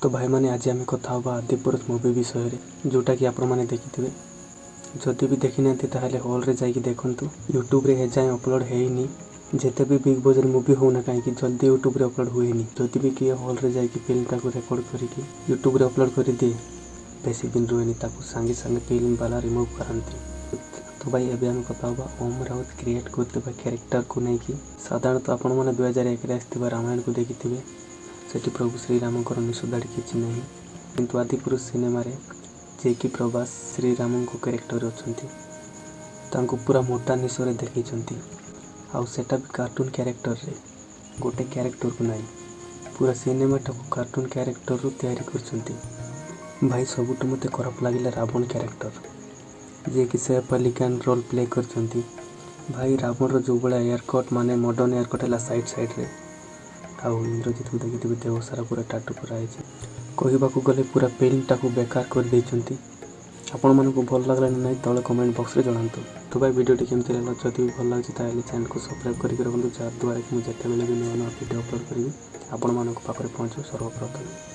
ତ ଭାଇମାନେ, ଆଜି ଆମେ କଥା ହେବା ଆଦିପୁରୁଷ ମୁଭି ବିଷୟରେ, ଯେଉଁଟାକି ଆପଣମାନେ ଦେଖିଥିବେ। ଯଦି ବି ଦେଖିନାହାନ୍ତି, ତାହେଲେ ହଲ୍ରେ ଯାଇକି ଦେଖନ୍ତୁ। ୟୁଟ୍ୟୁବରେ ଏଯାଏଁ ଅପଲୋଡ଼ ହେଇନି। ଯେତେ ବି ବିଗ୍ ବଜେଟ୍ ମୁଭି ହେଉନା କାହିଁକି, ଜଲ୍ଦି ୟୁଟ୍ୟୁବରେ ଅପଲୋଡ଼ ହୁଏନି। ଯଦି ବି କିଏ ହଲ୍ରେ ଯାଇକି ଫିଲ୍ମଟାକୁ ରେକର୍ଡ଼ କରିକି ୟୁଟ୍ୟୁବରେ ଅପଲୋଡ଼ କରିଦିଏ, ବେଶୀ ଦିନ ରୁହେନି, ତାକୁ ସାଙ୍ଗେ ସାଙ୍ଗେ ଫିଲ୍ମ ବାଲା ରିମୁଭ୍ କରନ୍ତି। ତ ଭାଇ, ଏବେ ଆମେ କଥା ହେବା ଓମ୍ ରାଉତ କ୍ରିଏଟ୍ କରୁଥିବା କ୍ୟାରେକ୍ଟରକୁ ନେଇକି। ସାଧାରଣତଃ ଆପଣମାନେ 2001ରେ ଆସିଥିବା ରାମାୟଣକୁ ଦେଖିଥିବେ। ସେଠି ପ୍ରଭୁ ଶ୍ରୀରାମଙ୍କର ନିଶ ଦାଢ଼ି କିଛି ନାହିଁ। କିନ୍ତୁ ଆଦିପୁରୁଷ ସିନେମାରେ ଯିଏକି ପ୍ରଭାସ ଶ୍ରୀରାମଙ୍କ କ୍ୟାରେକ୍ଟରରେ ଅଛନ୍ତି, ତାଙ୍କୁ ପୁରା ମୋଟା ନିଶରେ ଦେଖେଇଛନ୍ତି। ଆଉ ସେଟା ବି କାର୍ଟୁନ୍ କ୍ୟାରେକ୍ଟରରେ। ଗୋଟେ କ୍ୟାରେକ୍ଟରକୁ ନାହିଁ, ପୁରା ସିନେମାଟାକୁ କାର୍ଟୁନ୍ କ୍ୟାରେକ୍ଟରରୁ ତିଆରି କରିଛନ୍ତି। ଭାଇ, ସବୁଠୁ ମୋତେ ଖରାପ ଲାଗିଲା ରାବଣ କ୍ୟାରେକ୍ଟର, ଯିଏକି ସୈଫ ଅଲି ଖାନ ରୋଲ୍ ପ୍ଲେ କରିଛନ୍ତି। ଭାଇ, ରାବଣର ଯେଉଁ ଭଳିଆ ହେୟାର କଟ୍, ମାନେ ମଡ଼ର୍ଣ୍ଣ ହେୟାର କଟ୍ ହେଲା ସାଇଡ଼୍ ସାଇଡ଼୍ରେ, ଆଉ ଇନ୍ଦ୍ରଜିତକୁ ଦେଖିଥିବେ, ଦେହ ସାରା ପୁରା ଟାଟୁ କରାହେଇଛି। କହିବାକୁ ଗଲେ ପୁରା ଫିଲ୍ମଟାକୁ ବେକାର କରିଦେଇଛନ୍ତି। ଆପଣମାନଙ୍କୁ ଭଲ ଲାଗିଲା ନା ନାହିଁ, ତଳେ କମେଣ୍ଟ ବକ୍ସରେ ଜଣାନ୍ତୁ। ତ ଭାଇ, ଭିଡ଼ିଓଟି କେମିତି ଲାଗିଲା? ଯଦି ବି ଭଲ ଲାଗୁଛି, ତାହେଲେ ଚ୍ୟାନେଲକୁ ସବସ୍କ୍ରାଇବ୍ କରିକି ରଖନ୍ତୁ, ଯାହାଦ୍ୱାରା କି ମୁଁ ଯେତେବେଳେ ବି ନୂଆ ନୂଆ ଭିଡ଼ିଓ ଅପଲୋଡ଼ କରିବି, ଆପଣମାନଙ୍କ ପାଖରେ ପହଞ୍ଚିବ ସର୍ବପ୍ରଥମେ।